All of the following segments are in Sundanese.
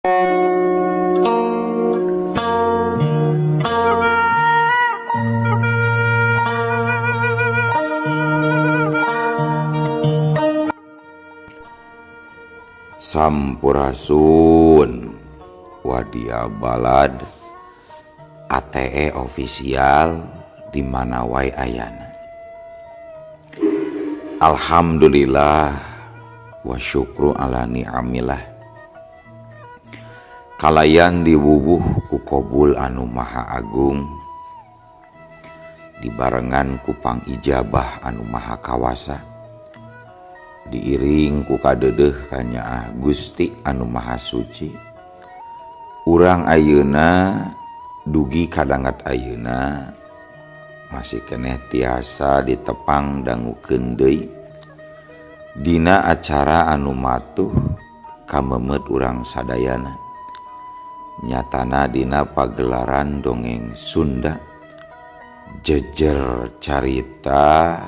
Sampurasun Wadia Balad ATE official di mana wae ayana. Alhamdulillah wa syukru ala ni'amillah. Kalayan diwuwuh ku kobul anu maha agung, dibarengan ku pangijabah anu maha kawasa, diiring ku kadeudeuh kanyaah Gusti anu maha suci. Urang ayeuna dugi kadangat ayeuna masih keneh tiasa ditepang dangukeun deui dina acara anu matuh kamemet urang sadayana, nyatana dina pagelaran dongeng Sunda jejer carita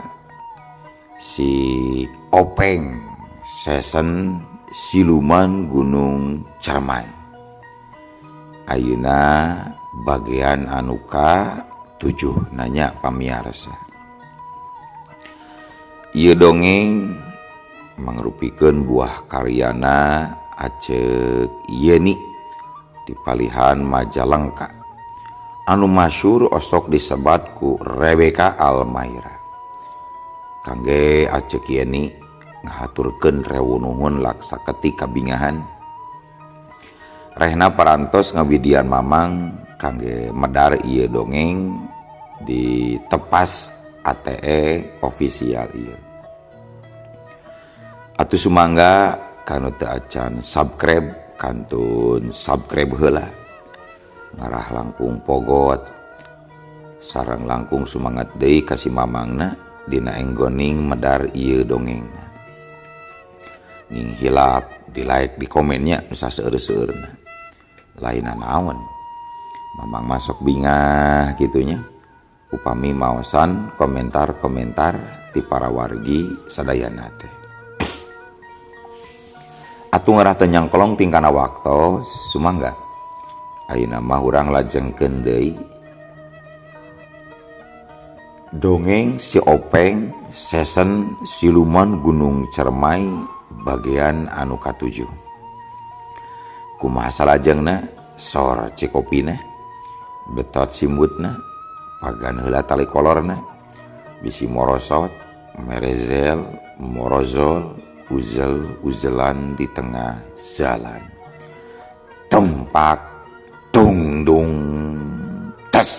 si Openg sesen siluman Gunung Cermai. Ayeuna bagian anu ka-7 nanya pamiarsa. Ieu dongeng mangrupikeun buah karyana Acek Yeni di palihan Majalengka anu masyhur osok disebat ku Rebecca Almaira. Kangge Acek Yeni ngahaturkeun rewu nuhun laksa ketika kabingahan. Rehna parantos ngawidian mamang kangge medar ieu dongeng di tepas ATE official ieu. Atuh sumangga kanu teu acan subscribe kantun subscribe heula. Ngarah langkung pogot sareng langkung sumangat deui ka si mamangna dina enggoning medar ieu dongengna. Ning hilap di like di komennya nu saseueur-seueurna. Lain naon mamang masuk bingah gitunya upami maosan komentar-komentar ti para wargi sadayana teh. Atuh ngarah teu nyangkolong tingkana waktos sumangga ayeuna mah urang lajengkeun deui dongeng si Openg sesen siluman Gunung Cermai bagian anu ka-7. Kumaha salajengna sor cikopina betot simbutna pagan heula tali kolorna bisi morosot merezel morozol uzel uzelan di tengah jalan tumpak tungdung tes.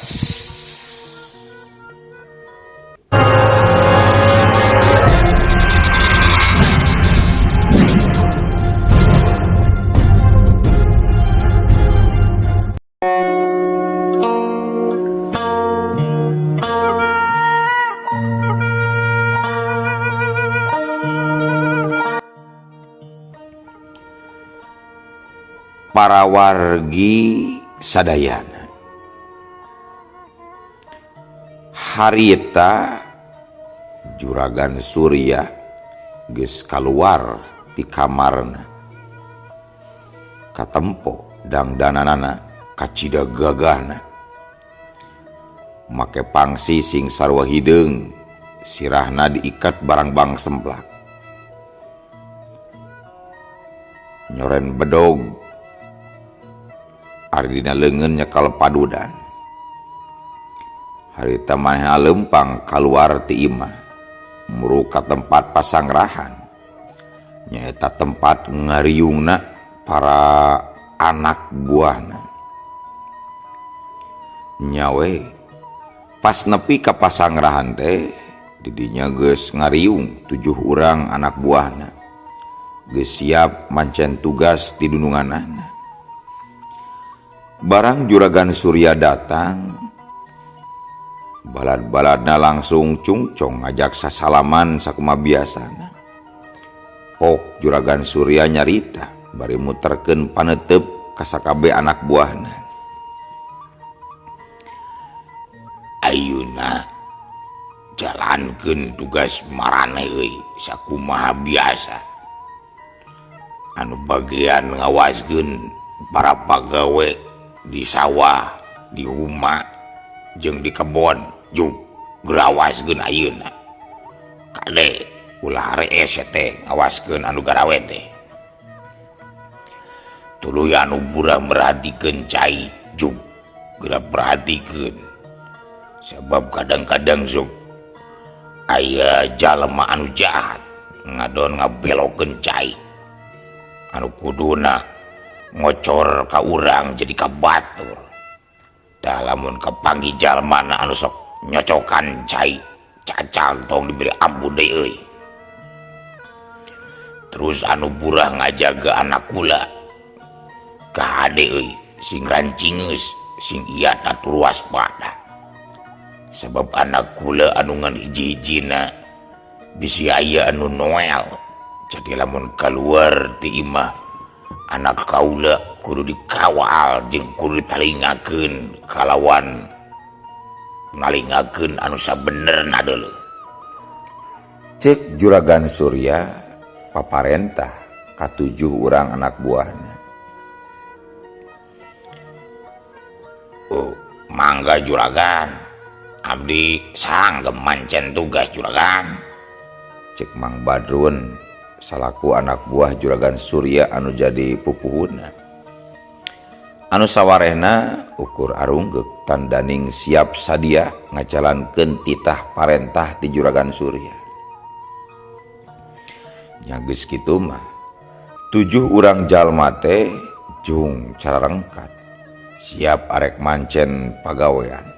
Para wargi sadayana harita Juragan Surya geus kaluar ti kamarna katempo dangdananana kacida gagahna make pangsi sing sarua hideung sirahna diikat barangbang semplak nyoren bedog ari dina leungeun nyekal padudan. Harita manehna leumpang kaluar ti imah muru ka tempat pasangrahan nyaeta tempat ngariungna para anak buahna. Nyawe pas nepi ka pasangrahan teh didinya geus ngariung 7 urang anak buahna geus siap mancen tugas ti dununganana. Barang Juragan Surya datang, balad-baladna langsung cungcong ngajak sasalaman sakumaha biasana. Pok Juragan Surya nyarita bari muterkeun panetep ka sakabeh anak buahna. Ayeuna jalankeun tugas maraneh euy sakumaha biasa. Anu bagian ngawaskeun Para pagawe di sawah, di huma, jeung di kebon jug gerawaskeun ayeuna. Kade ulah rees teh ngawaskeun anu garawe teh. Tuluy anu burah merhatikeun cai jug geura perhatikeun. Sebab kadang-kadang sok aya jalma anu jahat ngadon ngabelokeun cai. Anu kuduna ngocor ka urang jadi ka batur. Dah lamun kapanggih jalmana anu sok nyocokan cai cacal tong diberi ampun deui euy. Terus anu burah ngajaga anak kula kade euy sing rancingeus sing iat atur waspada. Sebab anak kula anu ngan hiji-hijina bisi aya anu noel. Jadi lamun keluar ti imah anak kaula kudu dikawal jeung kudu ditalingakeun kalawan ngalingakeun anu sabenerna deuleu. Cek Juragan Surya paparentah katujuh urang anak buahna. Oh, mangga juragan, abdi sanggem mancen tugas juragan. Cek Mang Badrun salaku anak buah Juragan Surya anu jadi pupuhuna. Anu sawarehna ukur arunggeuk tandaning siap sadia ngajalankeun titah parentah ti Juragan Surya. Nya geus kitu mah 7 urang jalma teh jung cararengkat siap arek mancen pagawean.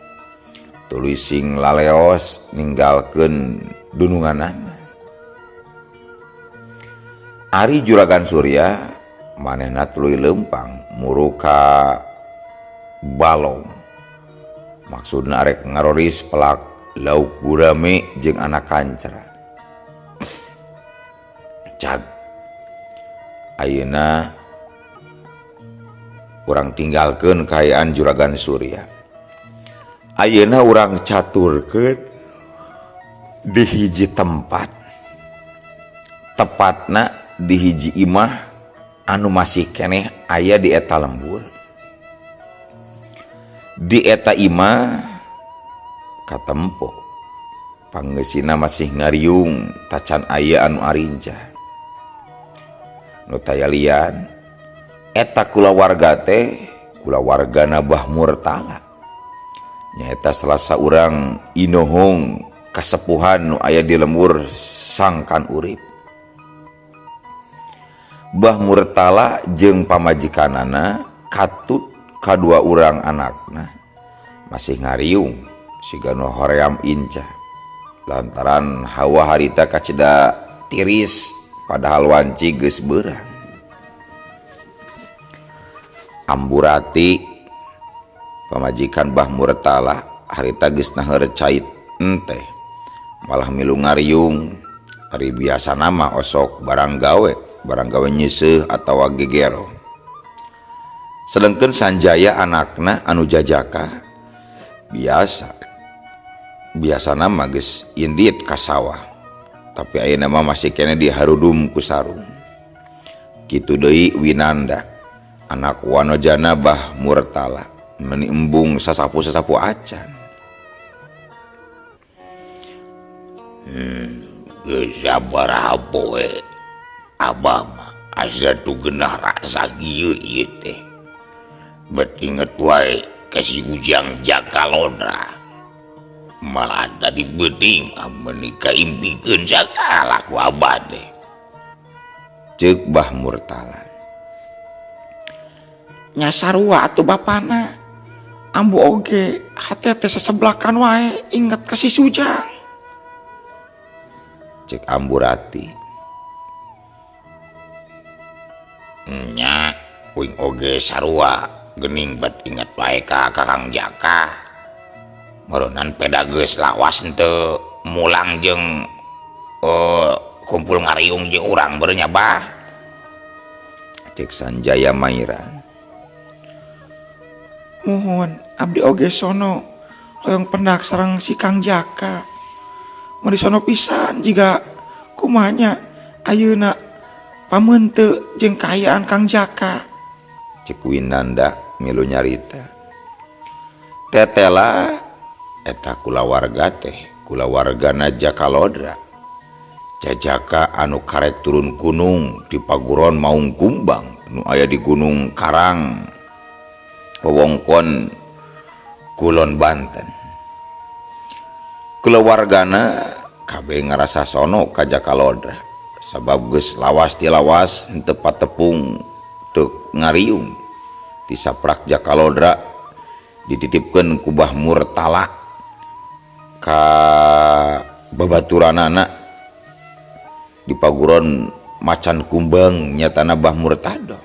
Tuluy sing laleos ninggalkeun dununganana. Ari Juragan Surya manehna tuluy leumpang muru ka balong. Maksudna arek ngaroris pelak lauk gurame jeung anak kancra. Cag ayeuna urang tinggalkeun kaayaan Juragan Surya. Ayeuna urang caturkeun di hiji tempat. Tepatna di hiji imah anu masih keneh aya di eta lembur. Di eta imah katempo pangeusina masih ngariung tacan aya anu arincah. Nu taya lian eta kulawarga teh kulawargana Bah Murtala. Nyaeta salah saurang inohong kasepuhan nu aya di lembur sangkan urip. Bah Murtala jeung pamajikanana katut kadua urang anakna masih ngariung siga nu hoream incah lantaran hawa harita kacida tiris padahal wanci geus beurang. Amburati pamajikan Bah Murtala harita geus naheur cai enteh malah milu ngariung. Ari biasana mah osok barang gawe nyiseuh atawa gegero. Sedengkeun Sanjaya anakna anu jajaka biasana mah geus indit ka sawah, tapi ayeuna mah masih keneh diharudum ku sarung. Kitu deui Winanda anak wanojana Bah Murtala meuni embung sasapu-sasapu acan. Geus sabaraha poe abah mah asa tu genah rasa kieu ieu teh. Bet inget wae ka si Ujang Jaka Lodra. Malah tadi beuting meuni kaimpikeun sagala ku abah teh. Ceuk Bah Murtala. Nya sarua atuh bapana. Ambu oge hate teh saseblakan wae inget ka si Sujang. Cek Amburati. Nya uing oge sarua geuning bet inget wae ka Kakang Jaka. Meureunnan peda geus lawas henteu mulang jeung kumpul ngariung jeung urang beureun nya Bah. Cek Sanjaya Mairan. Muhun abdi oge sono hoyong pendak sareng si Kang Jaka. Mun sono pisan jiga kumanya ayeuna pameunte jeung kaayaan Kang Jaka. Cek Winanda milu nyarita. Tetela eta kulawarga teh kulawargana Jakalodra. Jajaka anu karek turun gunung di Paguron Maung Kumbang nu aya di Gunung Karang wewengkon Kulon Banten. Kulawargana kabeh ngarasa sono ka Jakalodra sabab geus lawas ti lawas henteu patepung teu ngariung ti saprak Jakalodra dititipkeun ku Bah Murtala ka babaturanana di Paguron Macan Kumbang nyatana Bah Murtado.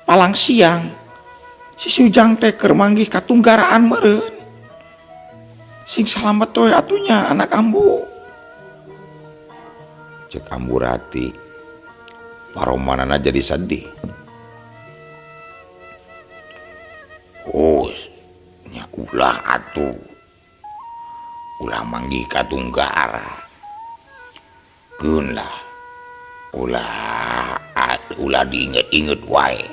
Palang siang si Sujang teh keur manggih katunggaraan meureun. Sing salamet we atunya anak ambu. Cek Ambu Rati paromanana jadi sedih. Hus nya ulah atuh. Ulah manggih katunggara. Keun lah. Ulah diinget-inget wae.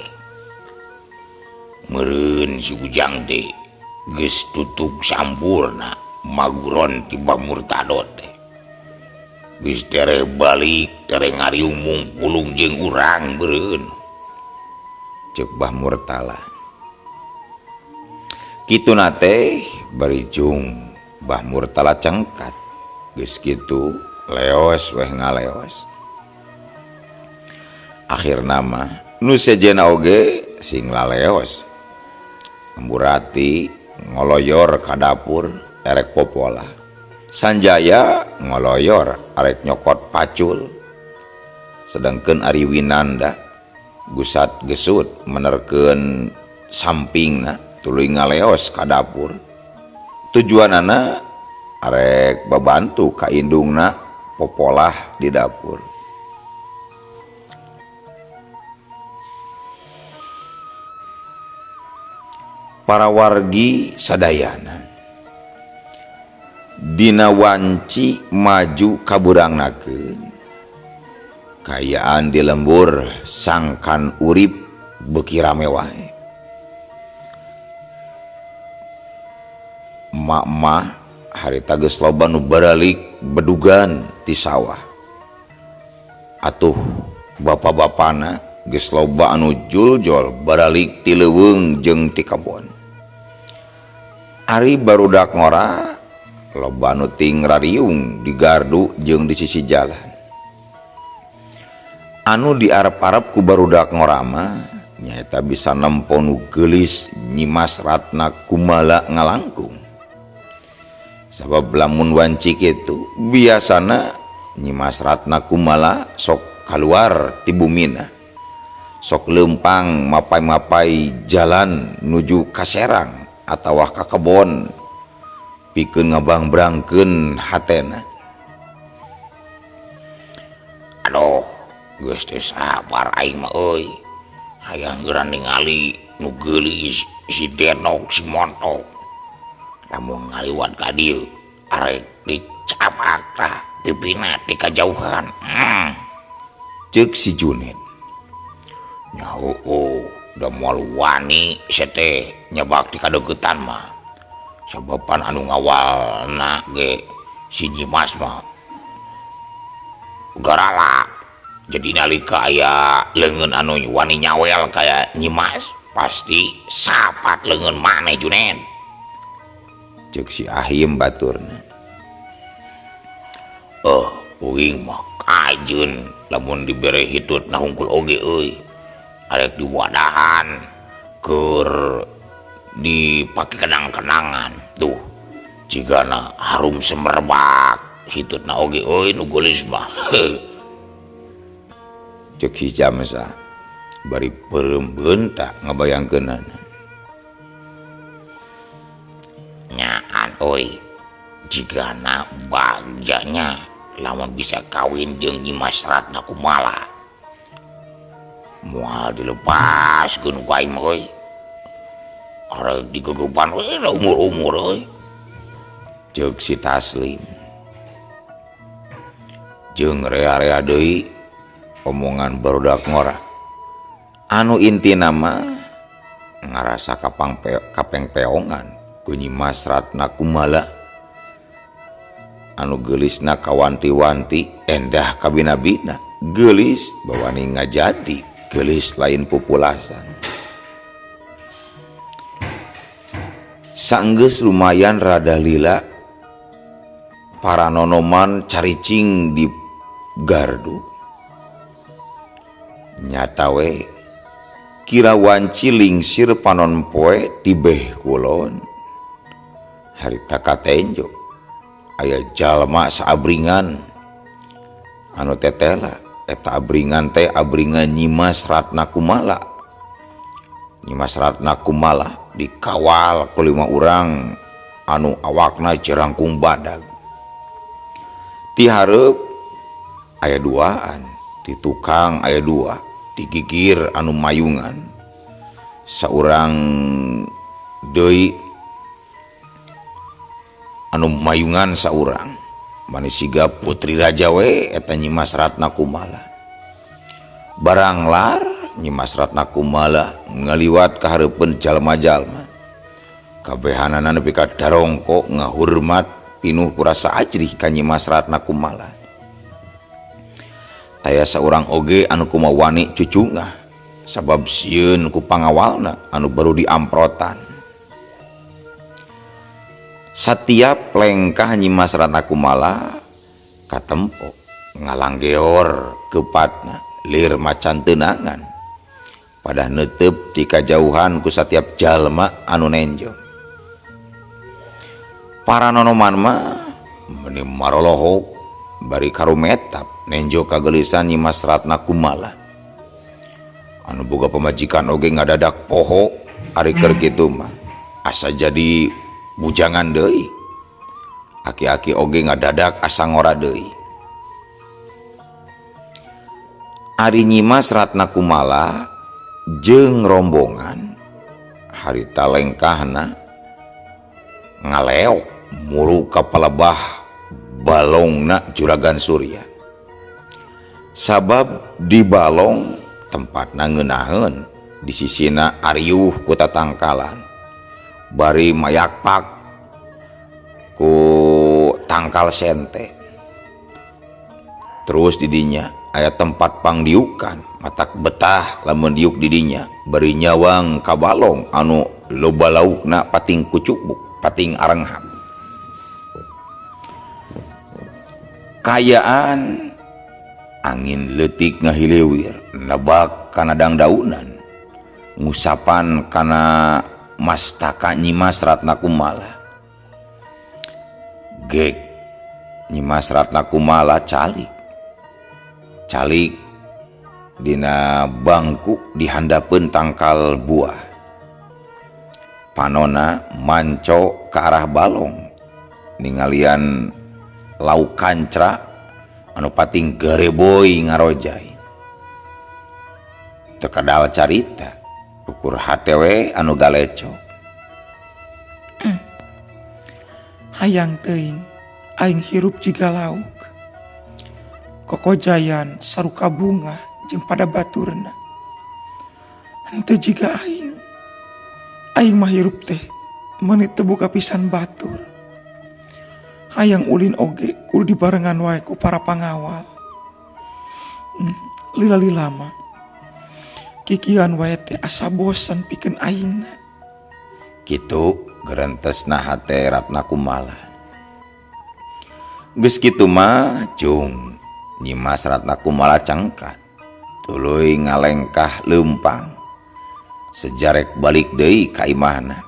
Meureun si Ujang teh geus tutug sampurna maguron ti Bah Murtado teh. Geus tereh balik tereh ngariung mungkulung jeung urang meureun. Cek Bah Murtala. Kituna teh bari jung Bah Murtala cengkat. Geus kitu leos weh ngaleos. Akhirna mah nu sejenna oge sing laleos. Ambu Rati ngoloyor ka dapur erek popola. Sanjaya ngoloyor arek nyokot pacul. Sedangkeun Ari Winanda gusat gesut menerkeun sampingna tuluy ngaleos ka dapur. Tujuanana arek babantu ka indungna popolah di dapur. Para wargi sadayana dina wanci maju kaburangnakeun kayaan di lembur sangkan urip beuki rame wae. Emak-emak harita geus loba nu baralik bedugan ti sawah. Atuh bapa-bapana geus loba anu juljol baralik ti leuweung jeung ti kebon. Ari barudak ngora loba anu ting rariung di gardu jeung di sisi jalan. Anu diarep-arep ku barudak ngora mah nyaeta bisa nempo nu geulis Nyimas Ratna Kumala ngalangkung. Sabab lamun wanci kitu biasana Nyimas Ratna Kumala sok kaluar ti bumina. Sok leumpang mapai-mapai jalan nuju ka Serang atawa ka kebon pikeun ngabangbrangkeun hatena. Aduh, geus teu sabar aing mah euy. Hayang geura ningali nu geulis si Denok si Montok. Lamun ngaliwat ka dieu arek dicapak tah pipina ti kajauhan. Ceuk si Junet. Nya heueuh, da moal wani sia teh nyebak ti kadeuketan mah. Sababan anu ngawalna ge si Nyimas mah garalak. Jadi nalika aya leungeun anu wani nyawel kaya Nyimas pasti sapat leungeun maneh Junet. Ceuk si Ahim baturna. Uing mah kajeun lamun dibere hitut na hungkul oge euy. Arek diwadahan keur dipake kenang-kenangan. Tuh jigana harum semerbak hitutna oge euy nu geulis mah. Ceuk si Jamsa bari peureum beunta ngabayangkeunana. Nyaan euy jigana bagjanya lamun bisa kawin jeung Nyimas Ratna Kumala. Moal dilepaskeun ku aing mah euy. Arek digegeban we da umur-umur euy. Ceuk si Taslim. Jeung rea-rea deui omongan barudak ngora. Anu intina mah ngarasa kapang kapengpeongan ku Nyimas Ratna Kumala anu geulisna kawanti-wanti endah kabina-bina geulis bawani ngajadi geulis lain pupulasan. Sanggeus lumayan rada lila para nonoman caricing di gardu nyata we kira wanci lingsir panon poe tibeh kulon harita katenjo aya jalma saabringan anu tetela eta abringan teh abringan Nyimas Ratna Kumala. Nyimas Ratna Kumala dikawal ku 5 urang anu awakna jerangkung badag. Ti hareup aya duaan, ti tukang aya dua, ti gigir anu mayungan saurang deui anu mayungan saurang manis siga putri raja we eta Nyimas Ratna Kumala. Barang lar Nyimas Ratna Kumala ngaliwat ka hareupeun jalma-jalma kabehanana nepi ka darongko ngahurmat pinuh ku rasa ajrih ka Nyimas Ratna Kumala. Taya saurang oge anu kumawani cucungah sabab sieun ku pangawalna anu baru diamprotan. Satiap lengkah Nyimas Ratna Kumala katempo ngalanggeor kepatna lir macan tenangan pada netep di kajauhan ku satiap jalma anu nenjo. Para nonoman mah meni marolohok bari karumetap nenjo kagelisan Nyimas Ratna Kumala. Anu boga pamajikan oge ngadadak poho ari keur kitu mah asa jadi bujangan deui. Aki-aki oge ngadadak asa ngora deui. Ari Nyimas Ratna Kumala jeung rombongan harita lengkahna ngaleok muru ka palebah balongna Juragan Surya. Sabab di balong tempatna ngeunaheun di sisina ariuh ku tatangkalan bari mayakpak ku tangkal sente. Terus didinya aya tempat pangdiukan matak betah lamun diuk didinya bari nyawang ka balong anu loba laukna pating kucubuk pating arenghap. Kayaan angin leutik ngahilewir nebak kana dangdaunan ngusapan kana mastaka Nyimas Ratna Kumala. Gek Nyimas Ratna Kumala calik calik dina bangku dihandapeun tangkal buah. Panona manco ke arah balong ningalian lauk kancra anu pating gareboy ngarojai. Tekadal carita ukur hate we anu galecok. Hayang teuing aing hirup jiga lauk. Kokojayan saruka bunga jeung pada baturna. Henteu jiga aing. Aing mah hirup teh meuni teu buka pisan batur. Hayang ulin oge kudu dibarengan wae ku para pangawal. Lila-lila mah kikian wae teh asa bosan pikeun aingna. Kitu gerentesna hate Ratna Kumala. Geus kitu mah jung Nyimas Ratna Kumala cangkat tuluy ngalengkah leumpang sejarek balik deui ka imahna.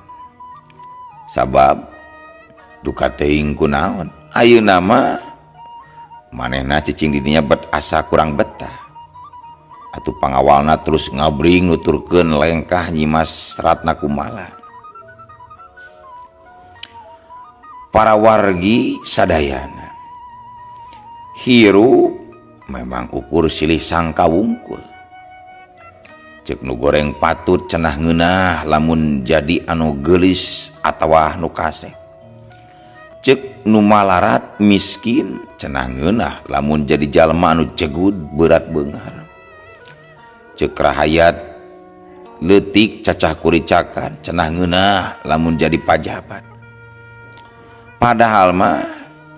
Sabab duka teuing kunaon ayeuna mah manehna cicing didinya bet asa kurang betah. Atuh pangawalna terus ngabring nuturkeun lengkah Nyimas Ratna Kumala. Para wargi sadayana hirup memang ukur silih sangka wungkul. Cek nu goreng patut cenah ngeunah lamun jadi anu geulis atawa nu kasep. Cek nu malarat miskin cenah ngeunah lamun jadi jalma anu jegud berat beunghar. Cek rahayat Leutik cacah kuricakan cenah ngeunah lamun jadi pajabat. Padahal mah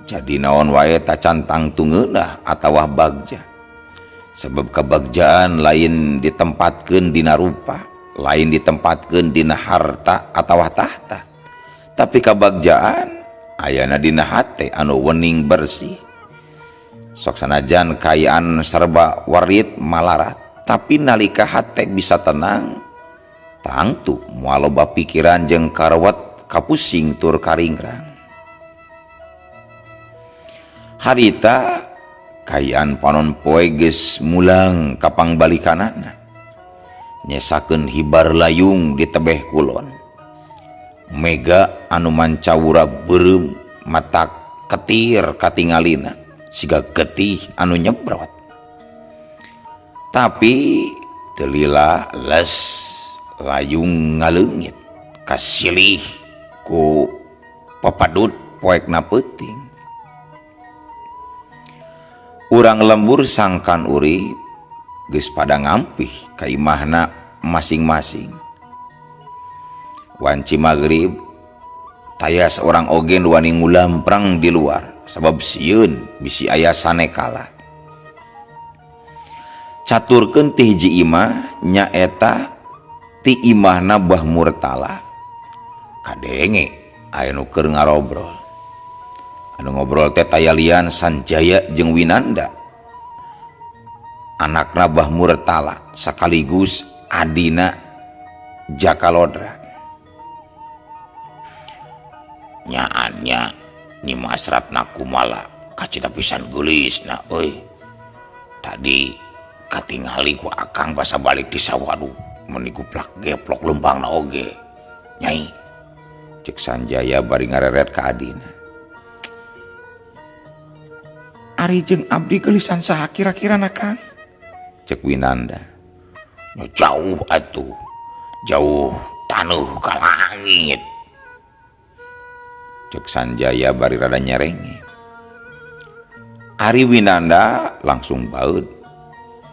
jadi naon wae tacan tangtu ngeunah atawa bagja. Sebab kebagjaan lain ditempatkeun dina rupa, lain ditempatkeun dina harta atawa tahta. Tapi kabagjaan ayana dina hate anu wening bersih. Sok sanajan kaayaan serba warit malarat, tapi nalika hate bisa tenang, tangtu moal loba pikiran jeung karewet kapusing tur karingrang. Harita kaayaan panon poe geus mulang ka pangbalikanana. Nyesakeun hibar layung di tebeh kulon. Mega anu mancawura beureum mata ketir katingalina siga getih anu nyebrot. Tapi teu lila les layung ngaleungit kasilih ku papadut poekna peuting. Urang lembur sangkan urip geus pada ngampih ka imahna masing-masing. Wanci magrib taya saurang oge nu wani ngulamprang di luar sabab sieun bisi aya sanekala. Caturkeun ti hiji imah nyaeta ti imahna Bah Murtala. Kadenge aya nu keur ngarobrol. Anu ngobrol teh taya lian Sanjaya jeung Winanda. Anakna Bah Murtala sekaligus adina Jakalodra. Nyaannya Nyi Mas Ratna Kumala kacida pisan geulisna euy. Tadi katingali ku akang basa balik di sawah aduh meuni guplak geplok leumpangna oge. Nyai cek Sanjaya bari ngareret ka adina. Ari jeung abdi geulisan saha kira-kira na Kang? Cek Winanda. Nya jauh atuh. Jauh taneuh ka langit. Cek Sanjaya bari rada nyerenge. Ari Winanda langsung baeud.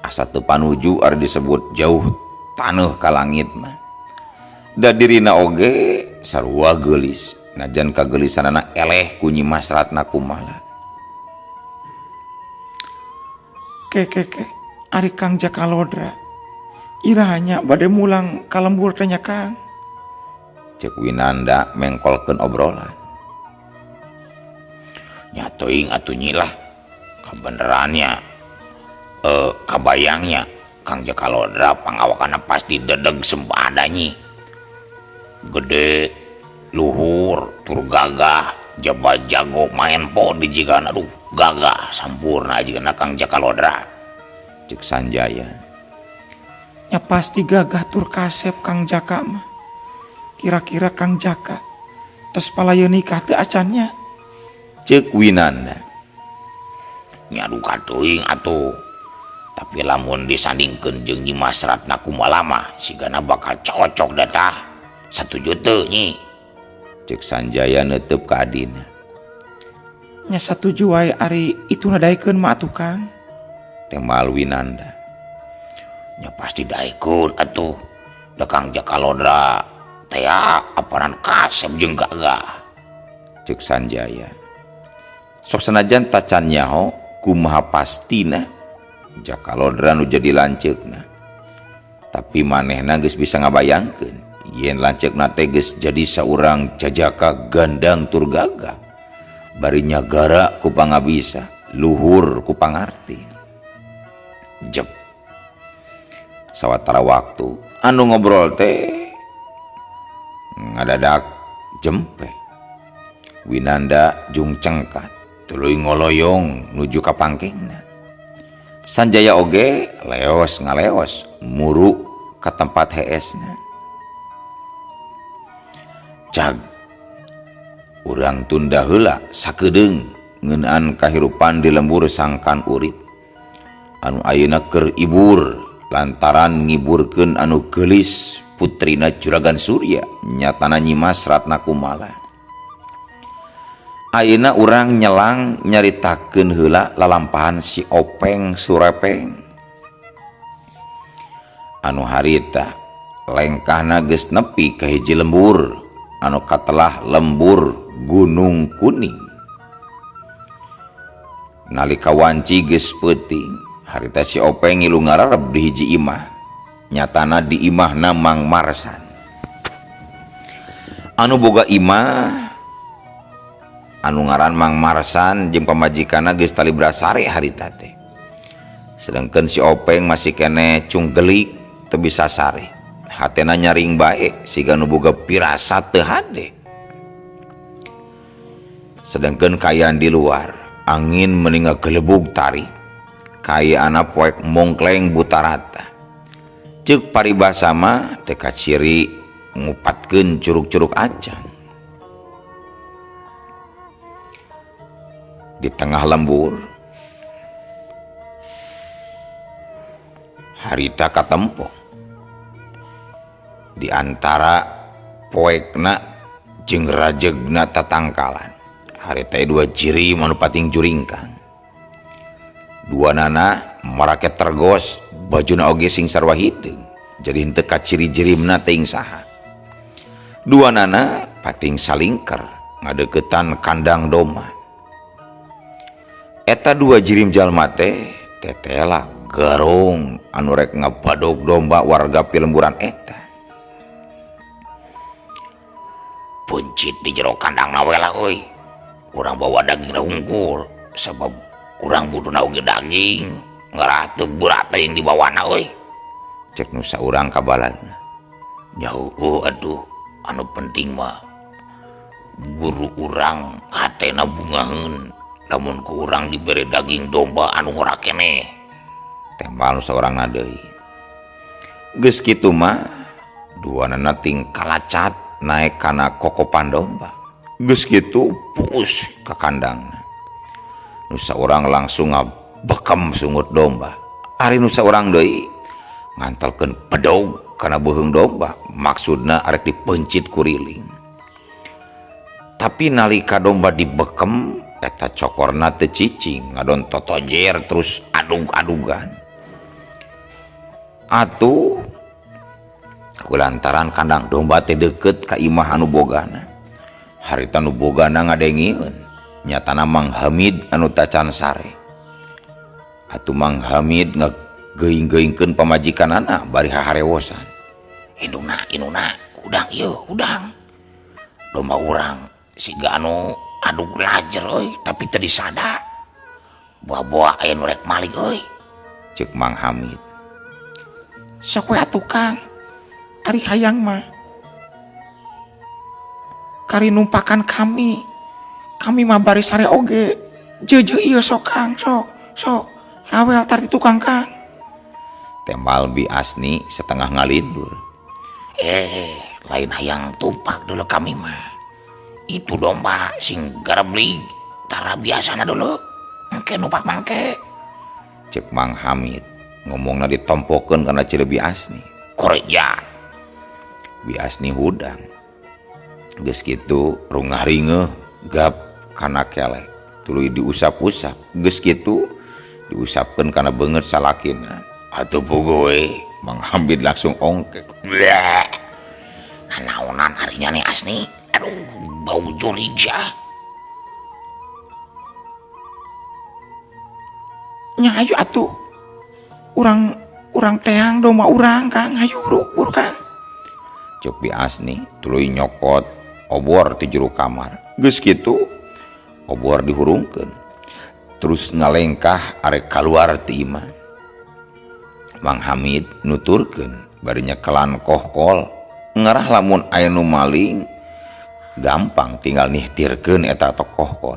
Asa teu panuju ari disebut jauh taneuh ka langit mah. Da dirina oge sarua geulis. Najan kageulisanana eleh ku Nyi Mas Ratna Kumala. Ke ke ke ari Kang Jakalodra. Irahanya bade mulang ka lembur teh nya Kang. Cek Winanda mengkolkeun obrolan. Nya teuing atuh nyi lah. Kabenerannya, kabayangnya Kang Jakalodra pangawakanna pasti dedeg sembada nyi. Gede, luhur, tur gagah, jaba jago main po di jigana aduh gagah sampurna jigana Kang Jakalodra. Cek Sanjaya. Nya pasti gagah tur kasep Kang Jaka mah. Kira-kira Kang Jaka tos palayeun nikah teu acannya? Cek Winanda. Nya duka teuing atuh. Tapi lamun disandingkeun jeung Nyi Mas Ratna Kumala mah sigana bakal cocok da tah. Satuju teu nyi? Cek Sanjaya neuteub ka adina. Nya satuju wae ari ituna daekeun mah atuh Kang. Temal Winanda. Nya pasti daekeun atuh. Da Kang Jakalodra teh apanan kasep jeung gagah. Cek Sanjaya. Sok sanajan tacan nyaho kumaha pastina Jakalodra nu jadi lanceukna. Tapi manehna geus bisa ngabayangkeun yen lanceukna teh geus jadi saurang jajaka gandang tur gagah. Bari nyagara ku pangabisa, luhur ku pangarti. Jep. Sawatara waktu anu ngobrol teh ngadadak jempe. Winanda jung cengkat tuluy ngoloyong nuju ka pangkengna. Sanjaya oge leos ngaleos muru ka tempat heesna. Cag urang tunda heula sakedeung ngeunaan kahirupan di lembur sangkan urip. Anu ayeuna keur ibur lantaran ngiburkeun anu geulis putrina Juragan Surya nyatana Nyi Mas Ratna Kumala. Ayeuna urang nyelang nyaritakeun heula lalampahan si Openg Surepeng. Anu harita Lengkahna geus nepi ka hiji lembur anu katelah lembur Gunung Kuning. Nalika wanci geus peuting, harita si Openg ngilu ngarareb di hiji imah. Nyatana di imahna Mang Marsan. Anu boga imah anu ngaran Mang Marsan jeung pamajikanna geus talibra sare harita teh. Sedangkan si Openg masih keneh cunggelik teu bisa sare. Hatena nyaring bae siga nu boga pirasat teu hade. Sedangkan kaayaan di luar, angin meni ngagelebug tarik. Kayaana poek mongkleng butarata. Ceuk paribasa mah teu kaciri ngupatkeun curug-curug acan. Di tengah lembur, harita katempo. Di antara poekna jeung rajegna tatangkalan. Harita dua jirim anu pating juringkang. Dua nana marake tergos, bajuna oge sing sarua hideung. Jadi henteu kaciri jirimna teuing saha. Dua nana pating salingker ngadeukeutan kandang domba. Eta dua jirim jalma teh tetela garong anu rek ngabadog domba warga pilemburan eta. Pencit di jero kandang na we lah euy. Urang bawa daging na hungkul sabab urang butuhna oge daging. Ngarah teu berat teuing dibawana euy. Cek nu saurang kabaladna. Nya heueuh atuh, anu penting mah guru urang hatena bungaheun lamun ku urang dibere daging domba anu ngora keneh. Tembal nu saurangna deui. Geus kitu mah duanana ting kalacat naek kana kokopan domba. Geus kitu puus ka kandangna. Nu saurang langsung ngabekem sungut domba. Ari nu saurang deui ngantelkeun pedog kana beuheung domba, maksudna arek dipencit kuriling. Tapi nalika domba dibekem eta cokorna teu cicing, ngadon totojer terus adug-adugan. Atuh kulantaran kandang domba teh deukeut ka imah anu bogana. Harita nu bogana ngadengieun, nyatana Mang Hamid anu tacan sare. Atuh Mang Hamid ngageuing-geuingkeun pamajikanana bari haharewosan. Indungna, indungna, hudang ieu, hudang. Domba urang siga anu adug lajer euy, tapi teu disada. Boa-boa aya nu rek maling euy. Ceuk Mang Hamid. Sok we atuh Kang, ari hayang mah kari numpakan kami. Kami mah bari sare oge. Jeujeuh ieu sok Kang, sok, sok. Rawel tar di tukang Kang. Tembal Bi Asni setengah ngalindur. Lain hayang tumpak dulu kami mah. Itu domba sing gareblig tara biasana dulu. Engke numpak mangke. Cek Mang Hamid ngomongna ditompokeun kana cile Bi Asni. Korejat. Bi Asni hudang. Geus kitu rungah ringeuh gap kana kelek. Tuluy diusap-usap. Geus kitu diusapkeun kana beungeut salakina. Atuh puguh we. Mang Hamid langsung ongkek. Bleh. Nanaonan harinya nih Asni. Aduh, bau jurig sia. Nya ayo atuh. Urang teang domba urang Kang, ayo buru, buru Kang. Cuk Bi Asni tuluy nyokot obor ti jero kamar. Geus kitu obor dihurungkeun. Terus ngalengkah arek kaluar ti imah. Mang Hamid nuturkeun bari nyekelan kohkol ngarah lamun aya nu maling gampang tinggal nihtirkeun eta kohkol.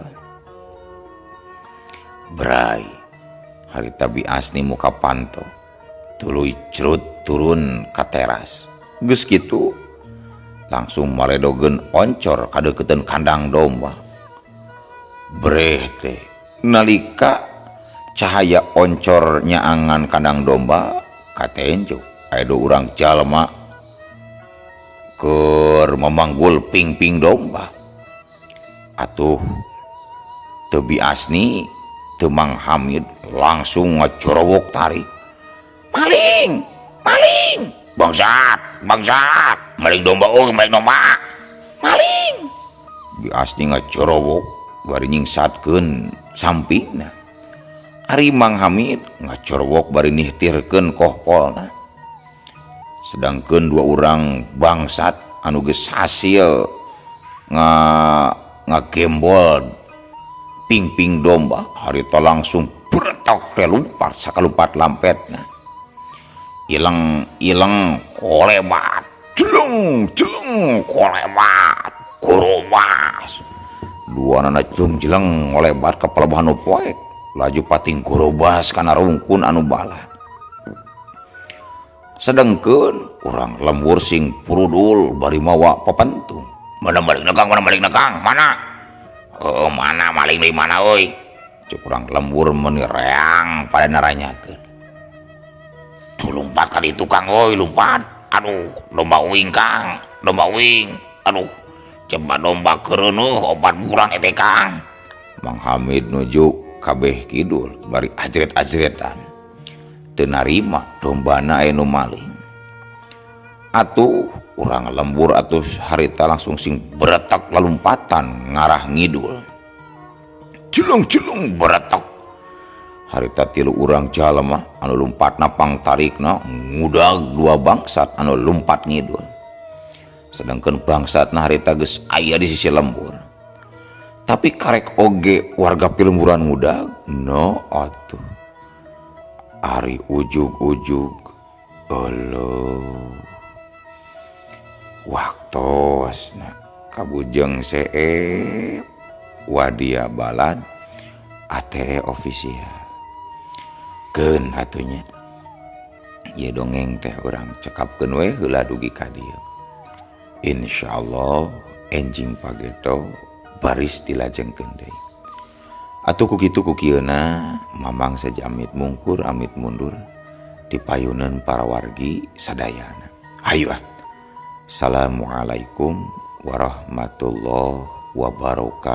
Bray, harita Bi Asni muka panto tuluy cerut turun ka teras. Geus kitu langsung maledogeun oncor kadeukeuteuan kandang domba. Breh teh nalika cahaya oncor nyaangan kandang domba katenjo aya dua urang jalma keur memanggul pingping domba. Atuh teu Bi Asni teu Mang Hamid langsung ngacorowok tarik. Maling, maling. Bangsat, bangsat, maling domba euy, maling domba. Maling. Bi Asni ngacorowok bari nyingsatkeun sampingna. Ari Mang Hamid ngacorowok bari nihtirkeun kohpolna. Sedangkeun dua urang bangsat anu geus hasil ngagembol pingping domba harita langsung bretok teh lumpat sakalumpat lampetna. Ileng-ileng kolebat, jeleng-jeleng kolebat, gorobas. Duanana jeleng-jeleng ngolebat ka pelabuhan nu poek, laju pating gorobas kana rungkun anu balah. Sedengkeun urang lembur sing purudul bari mawa papentung. Mana maling Kang, mana maling Kang, mana? Oh, mana maling di mana euy? Cek urang lembur meuni reang pada naranyakeun. Tuh lompat kali itu Kang euy, lompat. Aduh, domba uing Kang, domba uing. Aduh, coba domba keureunuh opat bulan eta Kang. Mang Hamid nuju kabeh kidul bari ajret-ajretan. Teu narima dombana aya nu maling. Atuh urang lembur atuh harita langsung sing beretak lalumpatan ngarah ngidul. Jelung-jelung beretak. Harita tilu urang jalma anu lumpatna pangtarikna ngudag dua bangsat anu lumpat ngidul. Sedangkan bangsatna harita geus aya di sisi lembur. Tapi karek oge warga pilemburan ngudag no atuh. Ari ujug-ujug euleuh. Waktosna kabujeng seep wadia balad ATE official. Keun atunya. Ieu dongeng teh urang cekapkeun we heula dugi ka dieu. Insyaallah enjing pageto baris dilajengkeun deui. Atuh ku kitu ku kieuna Mamang saja amit mungkur amit mundur dipayuneun para wargi sadayana. Hayu ah. Assalamualaikum warahmatullahi wabarakatuh.